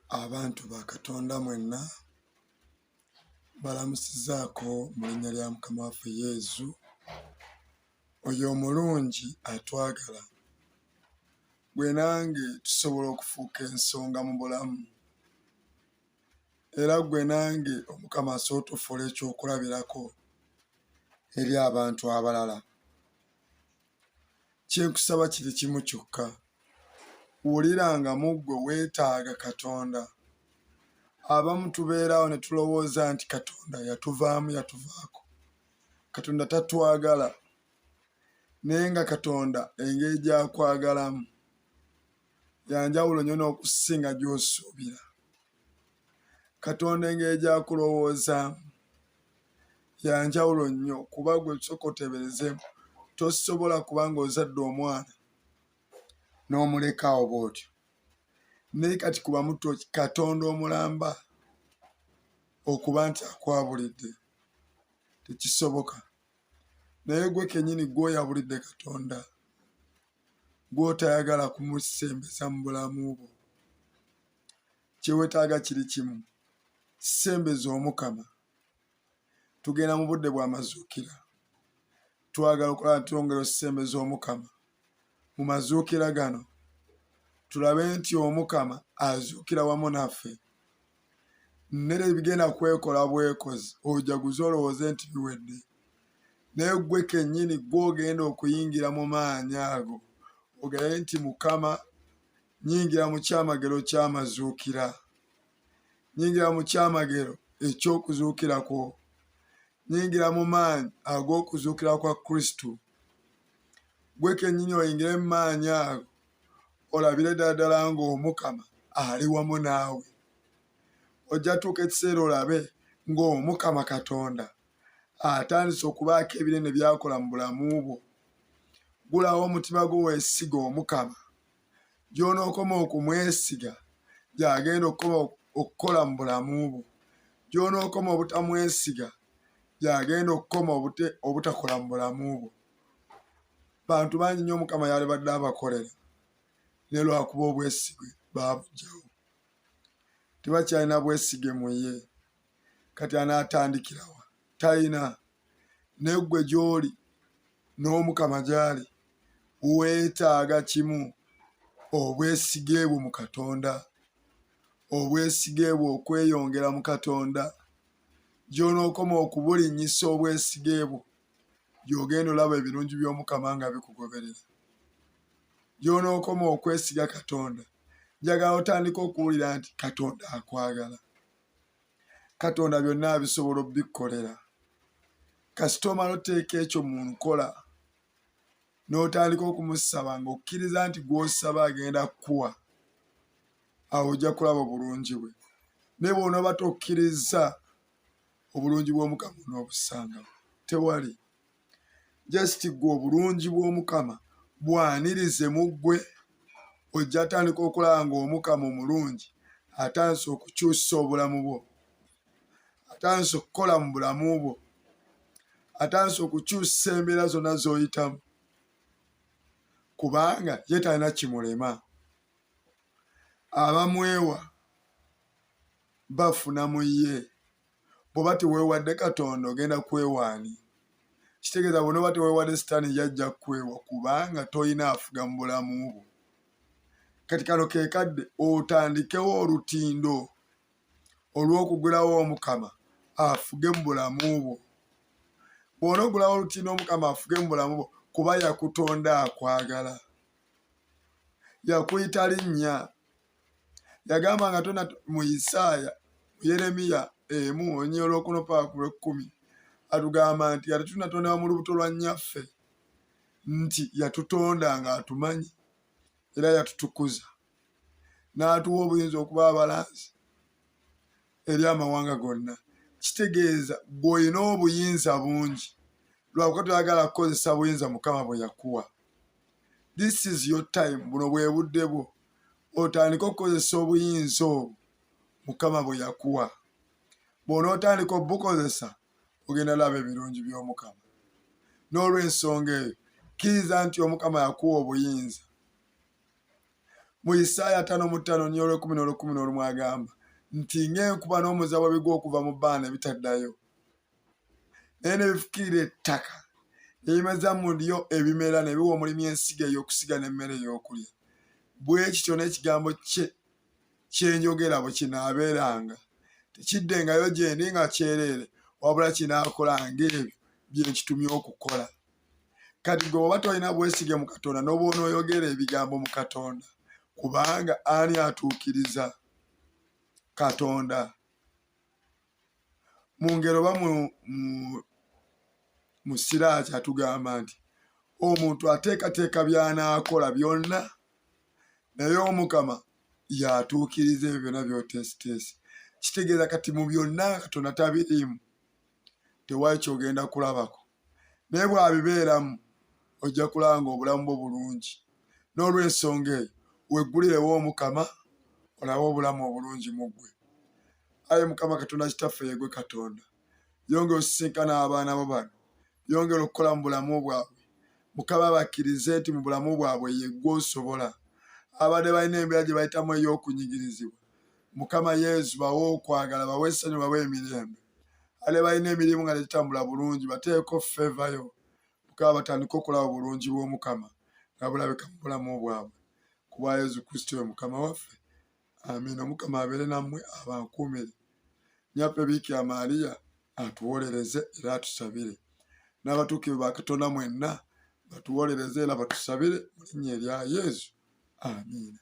Abantu ba Katonda mwenna mbalamusizaako mu linnya lya Mukama waffe Yesu, oyo omulungi atwagala. Gwe nange tusobola okufuuka ensonga mu bulamu, era gwe nange Omukama asobola otufuula ekyokulabirako eri abantu abalala. Kye nkusaba kiri kimu kyokka, wulira nga mu ggwe weetaaga Katonda. Abamu tubeerawo ne tulowooza nti Katonda yatuvaamu yatuvaako, Katonda tatwagala, naye nga Katonda engeri gy'akwagalamu ya njawulo nnyo n'okusinga gy'osuubira. Katonda engeri gy'akulowoozaamu ya njawulo nnyo kuba gwe sooka oteeberezeemu tosobola kuba ng'ozadde omwana n'omuleka awo bw'otyo naye kati kuba muto Katonda omulamba okuba nti akwabulidde tekisoboka naye gwe kennyini gw'oyabulidde Katonda gw'otayagala kumusembeza mu bulamu bwo. Kye weetaaga kiri kimu, sembeza Omukama. Tugenda mu budde bwa mazuukira, twagala okulaba nti twongera osembeza Omukama mu mazuukira gano, tulabe nti Omukama azuukira wamu naffe. Nere ebigenda kwekola bwekozi ojaguze olowooze nti biwedde, naye ggwe kennyini gw'ogenda okuyingira mu maanyi ago ogambe nti Mukama nyingira mu kyamagero ky'amazuukira, nyingira mu kyamagero eky'okuzuukira kwo, nyingira mu maanyi ag'okuzuukira kwa Kristo. Gwe kennyini oyingire mu maanyi ago olabire ddala ddala ng'Omukama ali wamu naawe. Ojja tuuka ekiseera olabe ng'Omukama Katonda atandise okubaako ebinene by'akola mu bulamu bwo. Ggulawo omutima gwo weesige Omukama. Gy'onookoma okumwesiga gy'agenda okukoma okukola mu bulamu bwo. Gy'onookoma obutamwesiga gy'agenda okukoma obutakola mu bulamu bwo. Bantu bangi nnyo Omukama yalibadde abakolera naye lwakuba obwesige baabuggyawo. Tebakyalina bwesige mu ye. Kati anaatandikira wa? Talina. Naye ggwe gy'oli n'Omukama gy'ali weetaaga kimu, obwesige bwo mu Katonda, obwesige bwo okweyongera mu Katonda. Gy'onookoma okubulinnyisa obwesige bwo, gy'ogenda olaba ebirungi by'Omukama nga bikugoberera. Gy'onookoma okwesiga Katonda, njagala otandike okuwulira nti Katonda akwagala. Katonda byonna abisobola obikkolera. Kasita omala oteeka ekyo mu nkola n'otandika okumusaba ng'okkiriza nti gw'osaba agenda kukuwa, awo ojja kulaba obulungi bwe. Naye bw'onooba tokkirizza, obulungi bw'Omukama onoobusangawo tewali. Just ggwe obulungi bw'Omukama bwanirize mu ggwe, ojja tandika okulaba ng'Omukama omulungi atandise okukyusa obulamu bwo, atandise okukola mu bulamu bwo, atandise okukyusa embeera zonna z'oyitamu, kubanga ye talina kimulema. Abamwewa bafuna mu ye. Bw'oba teweewadde Katonda ogenda kwewa ani? Kitegeeza bw'onooba teweewadde Sitaani ye ajja kukwewa kubanga tolina afuga mu bulamu bwo. Kati kano ke kadde otandikewo olutindo olw'okugulawo Omukama afuge mu bulamu bwo. Bw'onoogulawo olutindo Omukama afuge mu bulamu bwo kuba yakutonda akwagala, yakuyita linnya. Yagamba nga tona mu Isaaya, mu Yeremiya emu olunyiriri olwokuna paka ku lw'ekkumi atugamba nti nga tetunnatondebwa mu lubuto lwa nnyaffe nti yatutonda ng'atumanyi era yatutukuza n'atuwa obuyinza okuba abalanzi eri amawanga gonna. Kitegeeza gw'olina obuyinza bungi lwakuba toyagala kukozesa buyinza Mukama bwe yakuwa. This is your time, buno bwe budde bwo otandike okukozesa obuyinza obwo Mukama bwe yakuwa. Bw'onootandika obukozesa ogenda laba ebirungi by'Omukama. N'olw'ensonga eyo kkiriza nti Omukama yakuwa obuyinza. Mu Isaaya 55 nyo olwekumi n'olwekumi n'olumu agamba nti ng'enkuba n'omuzabwa bigwa okuva mu bbanga ne bitaddayo, naye ne bifukirira ettaka, ne bimeza mu lyo ebimera, ne biwa omulimi ensigo ey'okusiga n'emmere ey'okulya. Bwe kityo n'ekigambo kye kye njogera bwe kinaabeeranga, tekiddengayo gye ndi nga kyereere, wabula kinaakolanga ebyo bye nkitumye okukola. Kati gwe oba tolina bwesige mu Katonda n'oba onooyogera ebigambo mu Katonda, kubanga ani atuukiriza? Katonda. Mu ngero oba mu siraaki atugamba nti omuntu ateekateeka by'anaakola byonna, naye Omukama y'atuukiriza ebyo byonna by'oteesiteesi. Kitegeeza kati mu byonna Katonda tabiriimu, tewali ky'ogenda kulabako. Naye bw'abibeeramu ojja kulaba ng'obulamu bwo bulungi. N'olw'ensonga eyo weggulirewo Omukama olabe obulamu obulungi mu ggwe. Ayi Mukama Katonda Kitaffe yegwe Katonda, yongera osisinkana abaana bo bano, yongera okukola mu bulamu bwabwe. Mukama bakkirize nti mu bulamu bwabwe yeggwe osobola. Abadde balina embeera gye bayitamu ey'okunyigirizibwa, Mukama Yesu bawe okwagala, bawe essanyu, bawe emirembe. Ale balina emirimu nga tegitambula bulungi, bateeko fevayo. Mukama batandike okulaba obulungi bw'Omukama nga bulabika mu bulamu bwabwe. Ku bwa Yesu Kristo oyo Mukama waffe. Amiina. Omukama abeere nammwe abankuumire. Nyaffe Biikira Maria atuwolereze era atusabire. N'abatuukirivu ba Katonda mwenna batuwolereze era batusabire mu linnya erya Yesu. Amiina.